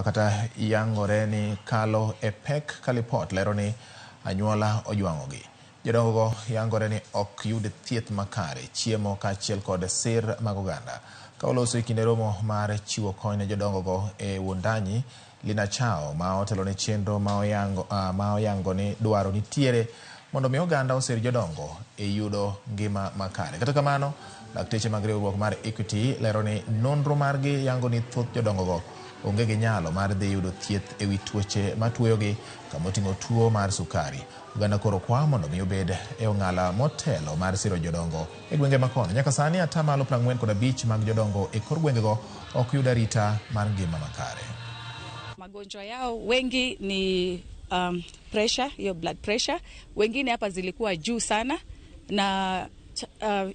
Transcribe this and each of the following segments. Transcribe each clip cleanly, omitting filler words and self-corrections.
Kata yangore ni kalo e pek ka lipot lero ni anyuola ojwang'ogi. Jodongogo yangore ni ok yud thieth makare, chiemo kaachiel kod sir mag oganda. Ka oloso e kinde romo mar chiwo kony ne jodongogo e Wundanyi, Lina Chao ma otelo ne chenro ma oyango ni dwaro nitiere mondo mi oganda osir jodongo e yudo ngima makare. Kata kamano, lakteche mag riwruok mar Equity lero ni nonro margi yango ni thoth jodongogo onge gi nyalo mar dhi yudo thieth ewi tuoche matuoyogi kamoting'o tuo mar sukari. Oganda koro kwa mondo mi obed e ong'ala motelo mar siro jodongo e gwenge makono. Nyaka sani 45% mag jodongo e kor gwengego ok yud arita mar ngima makare. Magonjwa yao wengi ni pressure, hiyo blood pressure. Wengine hapa zilikuwa juu sana na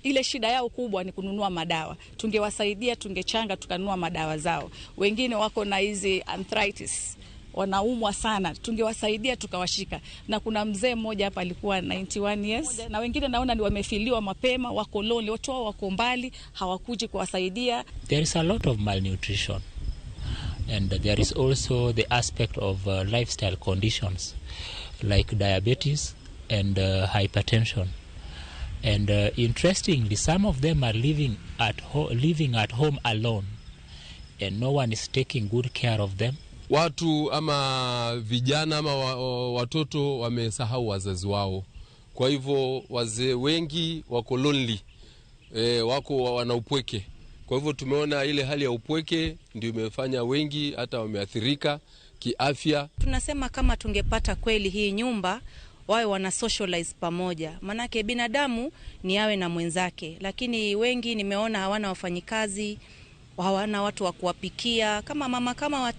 ile shida yao kubwa ni kununua madawa. Tungewasaidia, tungechanga tukanunua madawa zao. Wengine wako na hizi arthritis, wanaumwa sana, tungewasaidia tukawashika. Na kuna mzee mmoja hapa alikuwa 91 years, na wengine naona ni wamefiliwa mapema, wako lonely, watu wao wako mbali, hawakuji kuwasaidia. There is a lot of malnutrition, and there is also the aspect of lifestyle conditions like diabetes and hypertension. And interestingly, some of them are living at home alone, and no one is taking good care of them. Watu ama vijana ama watoto wamesahau wazazi wao, kwa hivyo wazee wengi wako lonely, wako wana upweke. Kwa hivyo tumeona ile hali ya upweke ndio imefanya wengi hata wameathirika kiafya. Tunasema kama tungepata kweli hii nyumba wawe wana socialize pamoja, manake binadamu ni awe na mwenzake, lakini wengi nimeona hawana wafanyikazi, hawana watu wa kuwapikia, kama mama kama wata